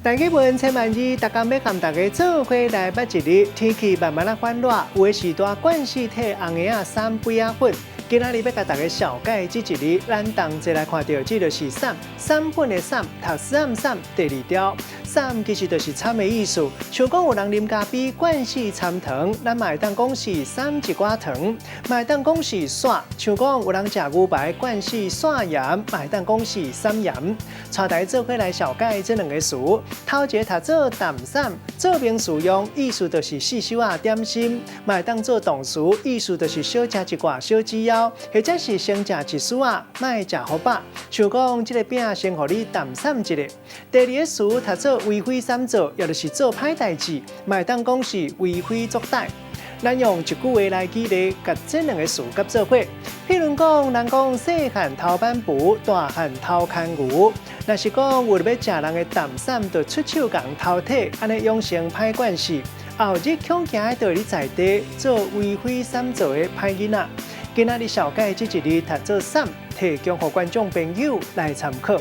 大家問千萬字，逐工欲共大家做伙來捌一日，天氣慢慢仔轉熱，有的時段慣勢體紅鞋仔送杯仔粉。今仔日欲共大家紹介這一日，咱同齊來看著，這就是散，散粉的散，讀散散第二條，散其實就是摻的意思。像講有人啉咖啡慣勢摻糖，咱嘛會當講是摠一寡糖，嘛會當講是散。像講有人食牛排慣勢散鹽，嘛會當講是摠鹽。帶大家做伙來紹介這兩个詞，頭一个讀做淡散，做名詞用，意思就是細小仔點心，嘛會當做動詞，意思就是少食一寡小子仔，或者是先食一絲仔，莫食予飽。像講這个餅先予你淡散一下。第二个詞讀做為非散做，也就是做歹代誌，嘛會當講是為非作歹。咱用一句話來舉例，共這兩个詞合做伙。譬如講，人講細漢偷板斧，大漢偷牽牛。若是講為著欲食人的淡散，就出手共偷提，按呢養成歹慣勢。後日恐驚就會佇在地做為非散做的歹囡仔。今仔日紹介這一字讀做散，提供予觀眾朋友來參考。